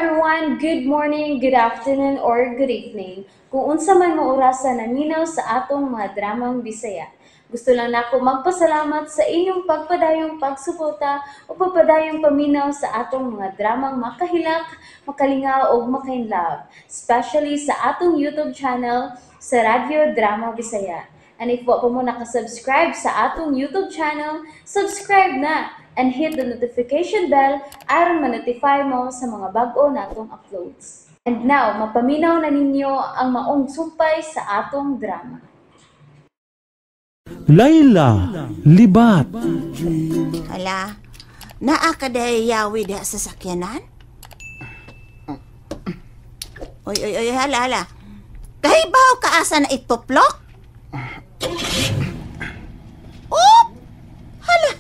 everyone! Good morning, good afternoon, or good evening. Kung unsa man mo orasa naminaw sa atong mga dramang Bisaya. Gusto lang nako magpasalamat sa inyong pagpadayong pagsuporta o pagpadayong paminaw sa atong mga dramang makahilak, makalingaw o makainlove, especially sa atong YouTube channel sa Radyo Drama Bisaya. And if wa pa mo nakasubscribe sa atong YouTube channel, subscribe na and hit the notification bell aron ma-notify mo sa mga bag-o natong uploads. And now, mapaminaw na ninyo ang maong sumpay sa atong drama. Layla, libat. Hala, naa ka yawi diha sa sakyanan? Oy, oy, oy, hala, hala. Kahibaw ka asa na ituplok? Oh! Hala!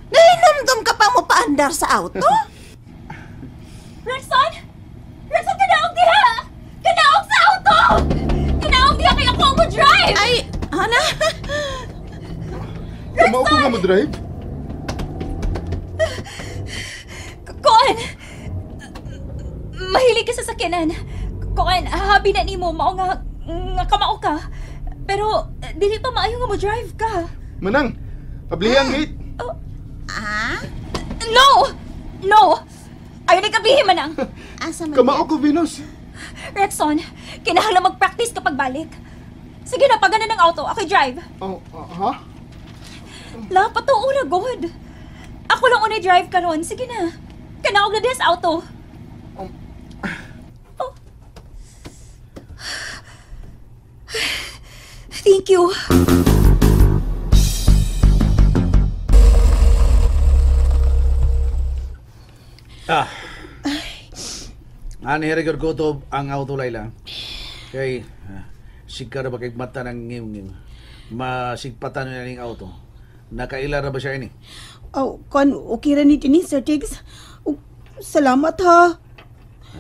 Nahinomdom ka pa mo paandar sa auto? Rexon! Rexon, kanaog diha! Kanaog sa auto! Kanaog diha kay ako mo drive! Ay, hala! Kamao ko nga mo drive? Kuan! Mahilig ka sa sakyanan. Kuan, habi na nimo mao nga kamao ka. Pero dili pa maayo nga mo drive ka. Manang, ablihan gate. Oh. Ah? No! No! Ayaw na kabihi, Manang. Asa man? Kamao ko, Venus. Rexon, kinahanglan mag-practice kapag balik. Sige na, pagana ng auto. Ako'y drive. Oh, ha? La, patuo na, God. Ako lang unay drive karon. Sige na. Kanaog na diha sa auto. Oh. Thank you. Ah. Ani record ko to ang auto, Layla. Kay sigka ra ba kay mata ng ngim-ngim. Masigpatan na ning auto. Nakaila ra ba siya ini? Oh, kon okay ra ni dinhi, Sir Tiggs. Oh, salamat ha.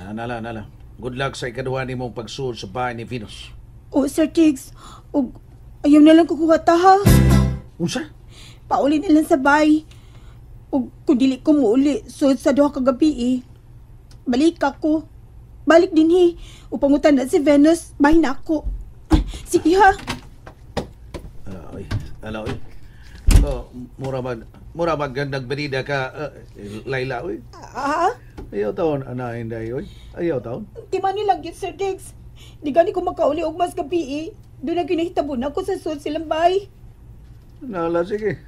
Ah, nala, nala. Good luck sa ikaduha nimong pagsuod sa bahay ni Venus. Oh, Sir Tiggs. Og ayaw na lang kukuha ta ha. Unsa? Pauli na lang sa bahay. Og kung dili ko muuli, sud sa duha ka gabi eh. Balik ako. Balik dinhi. Upangutan na si Venus, bahay na ako. Sige ha. Ay, ala oy. Oh, mura mag nagberida ka, Layla oy. Ah? Ayaw taon ana inday oy. Ayaw taon. Di man nilang gyud, Sir Diggs. Di gani ko makauli og mas gabi eh. Doon na ginahitabo na ako sa sud silang bahay. Nala, sige.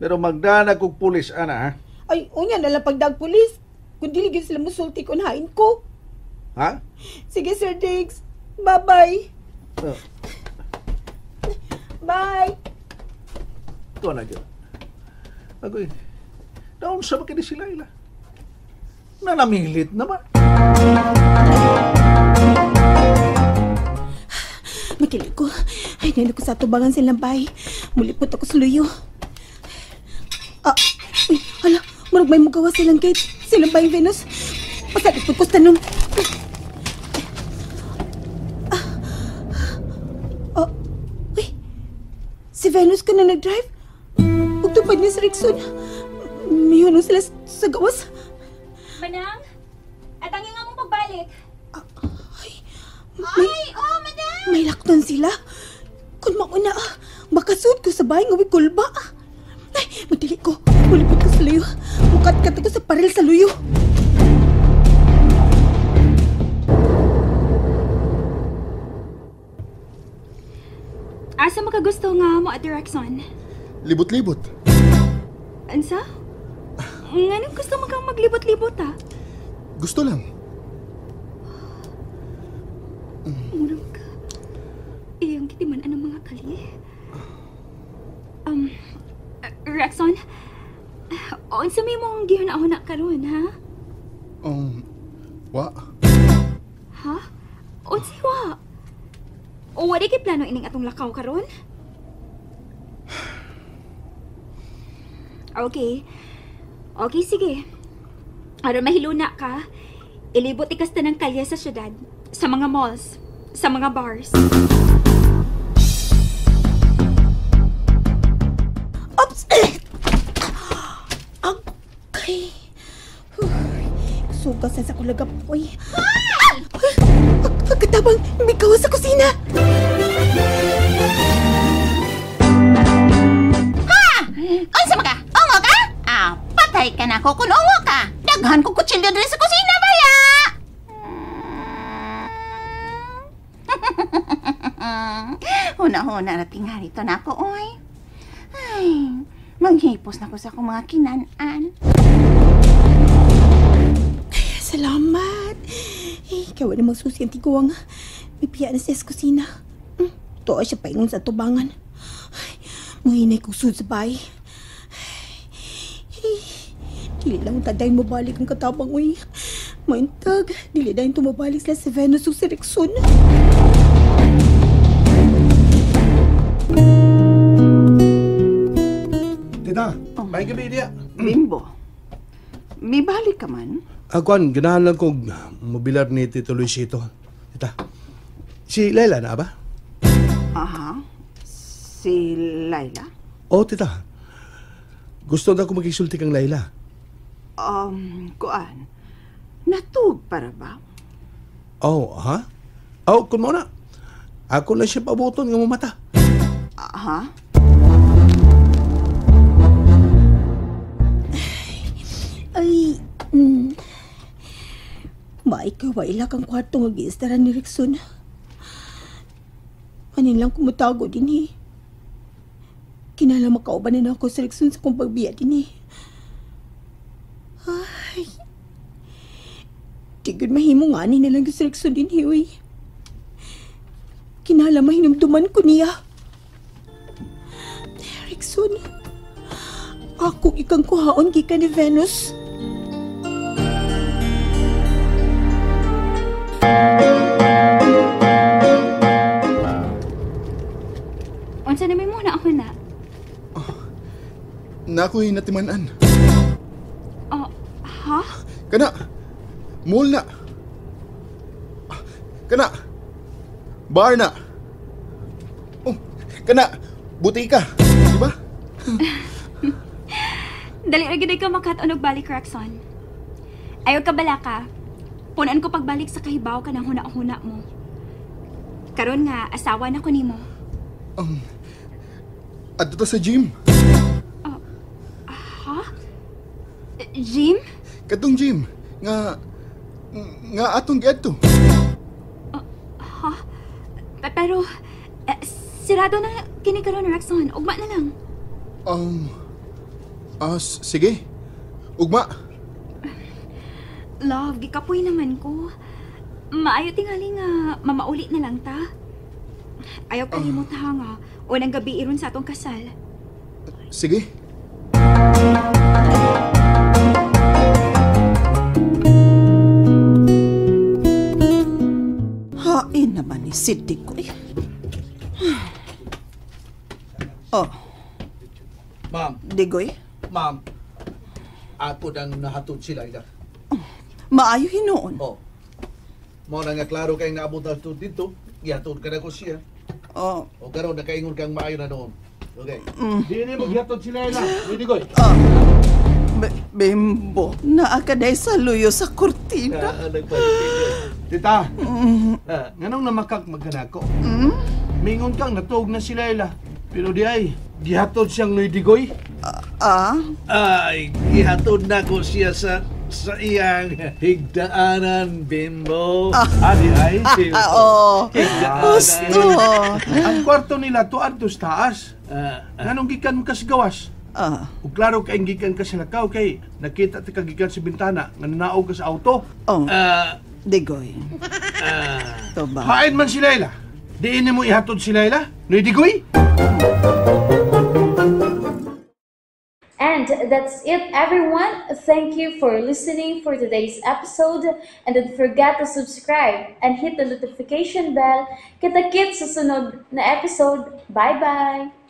Pero magdanag kog pulis ana ha. Ay, unya na lang pagdag pulis. Kung dili gyud sila musulti kun hain ko. Ha? Sige, Sir Diggs. Bye-bye. Bye. Ito na gyud. Agoy. Daon sa ba kini sila ila? Nanamilit naman. Makilig ko. Ay, ngayon ko sa tubangan silang bahay. Mulipot ako sa luyo. Ah, uy, hala. Murag may mugawa silang gate. Silang bahay, Venus. Pasalipot ko sa tanong. Ah, uy. Si Venus ka na nag-drive? Ugtupad niya si Rexon. Miyuno sila sa gawas. Manang, at ang nga mong pagbalik. Ay, may, oh, madam! May lockdown sila. Kung mauna, makasud ko sa bahay nga may kulba. Ay, madali ko. Mulipot ko sa luyo. Mukat-kat ako sa paril sa luyo. Asa makagusto nga mo, Ate Rexon? Libot-libot. Ansa? Nganong gusto mo kang maglibot-libot, ha? Gusto lang. Murag ka. Iyang kitiman anong mga kali. Rexon, unsa may mong gihuna-huna karon, ha? Wa. Ha? Unsa wa? O wala kay plano ining atong lakaw karon? Okay. Okay, sige. Aron mahiluna ka, ilibot ikas tanang kalye sa syudad, sa mga malls, sa mga bars. Oops! Okay. Sugas na sa kulagap, uy. Ang katabang, migaw sa kusina! Ha! Unsa man ka? Ungo ka? Ah, patay ka na ko kung ungo ka. Daghan ko kutsilyo diri sa kusina, baya! Huna-huna na tingali to na ako, oy. Ay, manghipos na ko sa akong mga kinan-an. Salamat. Eh, kawa na magsusi ang tiguang. May piya na siya sa kusina. Tuwa siya paingon sa tubangan. Ay, muhinay kong sud sa bahay. Ay, dili lang tadayon mabalik ang katabang, uy. Maintag, dili dayon tumabalik sila sa Venus o sa Rexon. Tita, may gabi niya. Bimbo, may balik ka man? Kuan, ganahan lang kong mobilar ni Tito Luisito. Tita, si Laila na ba? Aha. Si Laila? Oo, tita. Gusto na ko magisulti kang Laila. Kuan, natug para ba? Oh, ha? Oh, kun mo na. Ako na siya pabuton nga mamata. Aha. Ay, Maikaw, waila kang kwarto nga giistaran ni Rexon. Anin lang kumutago din eh. Kinala makauban na ako sa Rexon sa kong pagbiya din eh. Ay, di gud mahimo nga ani na lang sa Rexon din eh, uy. Kinala mahinumduman ko niya. Rexon, ako ikang kuhaon gikan ni Venus. Unsa na may muna ako na? Nako'y natimanan. Oh, ha? Kana, mall na. Kana, bar na. Oh, kana, butika. Di ba? Dali ra gid ka makat-on og balik, Rexon. Ayaw ka bala ka. Punan ko pagbalik sa kahibaw ka ng huna-huna mo. Karon nga, asawa na ko nimo. Adto ta sa gym. Ha? Gym? Katong gym nga atong giadto. Ha? Pero sirado na kini karon, Rexon. Ugma na lang. Sige. Ugma. Love, gikapoy naman ko. Maayo tingali nga mamauli na lang ta. Ayaw kalimot ha nga unang gabi iron sa atong kasal. Sige. Hain naman ni Sidney ko eh. Oh, Ma'am, Digoy, ma'am. Ako nang nahatod si Laila. Maayo hinuon. Oh. Mao na nga klaro kay naabot na dito, gihatod ka na ko siya. Oh, O karon nakaingon kang maayo na noon. Okay. Di ni mo gihatod si Laila. Pwede koy. Bimbo, naa ka day sa luyo sa kurtina. Tita, nganong namakak magkanako? Mingon kang natuog na si Laila. Pero di ay, gihatod siyang Noy Digoy. Ah? Ay, gihatod na ko siya sa iyang higdaanan, Bimbo. Di ay? Oo. Higdaanan. Gusto. Ang kwarto nila tuad to sa taas. Nganong gikan mo kas gawas? Ug klaro kay gikan ka sa lakaw kay nakita ta ka gikan sa bintana nga nanaog ka sa auto. Oh. Digoy. To ba? Hain man si Laila. Diin mo ihatod si Laila? Noy Digoy? And that's it, everyone. Thank you for listening for today's episode. And don't forget to subscribe and hit the notification bell. Kita-kits sa sunod na episode. Bye-bye!